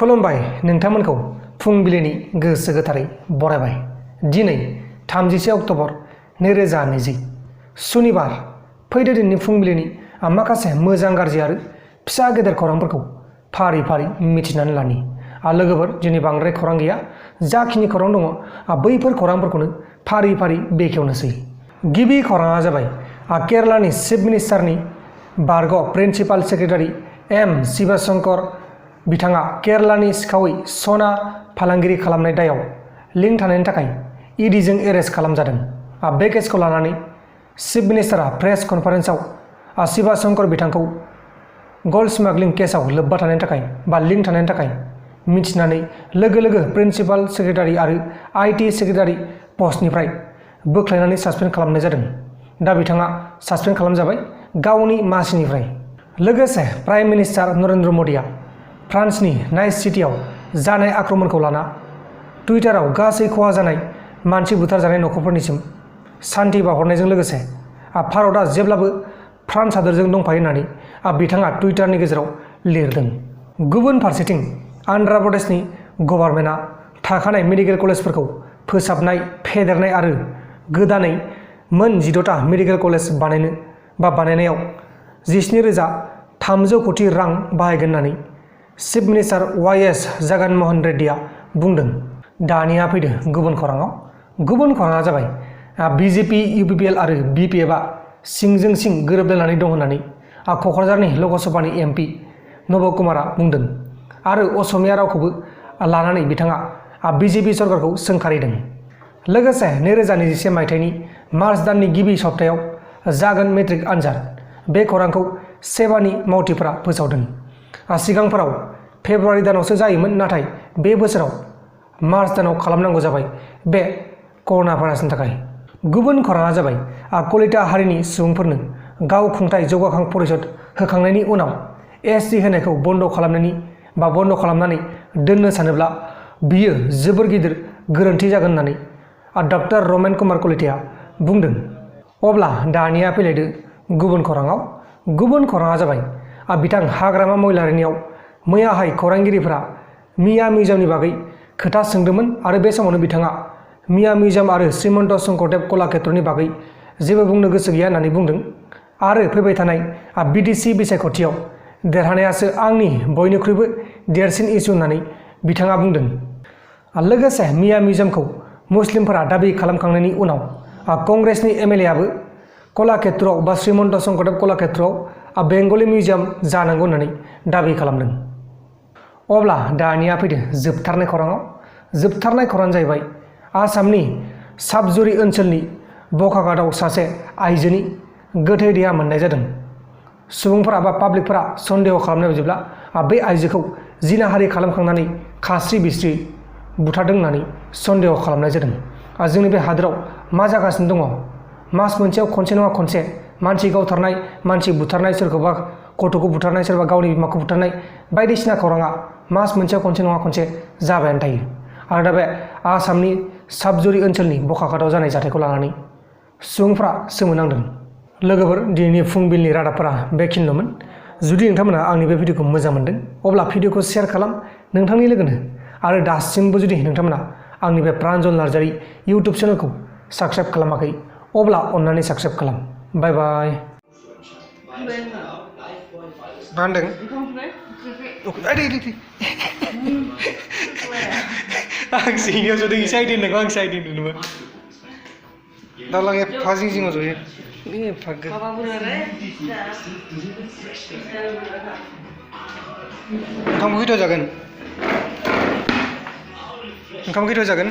खुलुमबाय नोंथांमोनखौ फुंबिलिनि गोसो गोथारै बरायबाय। दिनै 30 अक्ट'बर 2020 सुनिबार। फैदो दिनैनि फुंबिलिनि माखासे मोजां गाज्रि आरो फिसा गेदेर खौरांफोरखौ फारि फारि मिथिनानै लानि। लोगोफोर दिनै बांद्राय खौरां गैया, जाखिनि खौरां दङ बैफोर खौरांफोरखौनो फारि फारि बेखेवनोसै। गिबि खौराङा जाबाय केरालानि चिफ मिनिस्टारनि बारग' प्रिन्सिपाल सेक्रेटारि एम शिवशंकर बिथाङा केरालानि सिखावै सना फालांगिरि खालामनाय दायाव लिंक थानायनि थाखाय इडिजों एरेस्ट खालामजादों। बे केसखौ लानानै चिफ मिनिस्टारा प्रेस कनफारेन्सआव शिवशंकर बिथांखौ गल्ड स्मागलिं केसआव लोब्बा थानायनि थाखाय लिंक थानायनि थाखाय मिथिनानै लोगो लोगो प्रिन्सिपाल सेक्रेटारि आरो IT सेक्रेटारि पस्टनिफ्राय बोख्लायनानै सासपेन्ड खालामनाय जादों। दा बिथाङा सासपेन्ड खालामजाबाय गावनि मासिनिफ्राय। लोगोसे प्राइम मिनिस्टार नरेन्द्र मदिया फ्रान्सनि नाइस सिटियाव जानाय आक्रमणखौ लाना टुइटाराव गासै खहा जानाय मानसि बुथारजानाय नखरफोरनिसिम सान्थि बावहरनायजों लोगोसे भारतआ जेब्लाबो फ्रान्स हादोरजों दंफायो होननानै बिथाङा टुइटारनि गेजेराव लिरदों। गुबुन फारसेथिं आन्ध्र प्रदेशनि गभर्नमेन्टआ थाखानाय मेडिकेल कलेजफोरखौ फोसाबनाय, फेदेरनाय आरो गोदानै मोन 16टा मेडिकेल कलेज बानायनायाव 17,300 कोटी रां बाहायगोन होननानै चिफ मिनिस्टार YS जगनमोहन रेड्डीआ बुंदों। दानिया फैदो गुबुन खौराङाव। गुबुन खौराङा जाबाय BJP, UPPL आरो BPFआ सिंजों सिं गोरोबलायनानै दं होननानै क'क्राझारनि लकसभानि MP नब कुमारआ बुंदों आरो असमिया रावखौबो लानानै बिथाङा BJP सरकारखौ सोंखारिदों। लोगोसे 2021 मायथाइनि मार्च दाननि गिबि सप्तायाव जागोन मेट्रिक आनजाद। बे खौरांखौ सेबानि मावथिफोरा फोसावदों। सिगांफोराव फेब्रुवारि दानावसो जायोमोन, नाथाय बे बोसोराव मार्च दानाव खालामनांगौ जाबाय बे कर'ना भाइरासनि थाखाय। गुबुन खौराङा जाबाय कलिता हारिनि सुबुंफोरनो गावखुंथाय जौगाखां परिषद होखांनायनि उनाव SC होनायखौ बन्द' खालामनानै दोननो सानोब्ला बियो जोबोर गिदिर गोरोन्थि जागोन होननानै डक्टर रमेन कुमार कलिताया बुंदों। अब्ला दानिया फैलायदो गुबुन खौराङाव। गुबुन खौराङा जाबाय बिथां हाग्रामा महिलारिनियाव मैयाहाय खौरांगिरिफोरा मिया मिउजियामनि बागै खोथा सोंदोंमोन आरो बे समावनो बिथाङा मिया मिउजियाम आरो श्रीमन्त शंकरदेव कलाक्षेत्रनि बागै जेबो बुंनो गोसो गैया होननानै बुंदों आरो फैबाय थानाय BDC बिसायख'थियाव देरहानायासो आंनि बयनिख्रुइबो देरसिन इस्यु होननानै बिथाङा बुंदों। लोगोसे मिया मिउजियामखौ मुस्लिमफोरा दाबि खालामखांनायनि उनाव कंग्रेसनि MLA आबो कलाक्षेत्रआव श्रीमन्त शंकरदेव कलाक्षेत्रआव बेंगली मिउजियाम जानांगौ होननानै दाबि खालामदों। अब्ला दानिया फैदो जोबथारनाय खौराङाव। जोबथारनाय खौराङानो जाहैबाय आसामनि साबजुरि ओनसोलनि बकाघाटआव सासे आइजोनि गोथै देहा मोननाय जादों। सुबुंफोरा पाब्लिकफोरा सन्देह खालामनाय बायदिब्ला बे आइजोखौ जिनाहारि खालामखांनानै खास्रि बिस्रि बुथारदों होननानै सन्देह खालामनाय जादों। जोंनि बे हादोराव मा जागासिनो दङ? मास मोनसेयाव खनसे नङा खनसे मानसि गावथारनाय, मानसि बुथारनाय, सोरखौबा गथ'खौ बुथारनाय, सोरबा गावनि बिमाखौ बुथारनाय, बायदिसिना खौराङा मास मोनसेयाव खनसे नङा खनसे जाबायानो थायो। आरो दा बे आसामनि साबजुरि ओनसोलनि बकाघाटआव जानाय जाथायखौ लानानै सुबुंफ्रा सोमोनांदों। लोगोफोर, दिनैनि फुंबिलिनि रादाबफोरा बेखिनिल'मोन। जुदि नोंथांमोना आंनि बे भिडिअखौ मोजां मोनदों अब्ला भिडिअखौ शेयार खालाम नोंथांनि लोगोनो। आरो दासिमबो जुदि नोंथांमोना आंनि बे प्रान्जल नार्जारि इउटुब चेनेलखौ साबस्क्राइब खालामाखै अब्ला अन्नानै साबस्क्राइब खालाम। बाय बाय। मा होनदों? आं सिङाव जदों इसे आइडिया होननायखौ आंसो आइडिया नुदोंमोन। दालां एफा जिं जिङाव जयो। ओंखाम खैथायाव जागोन? ओंखाम खैथायाव जागोन?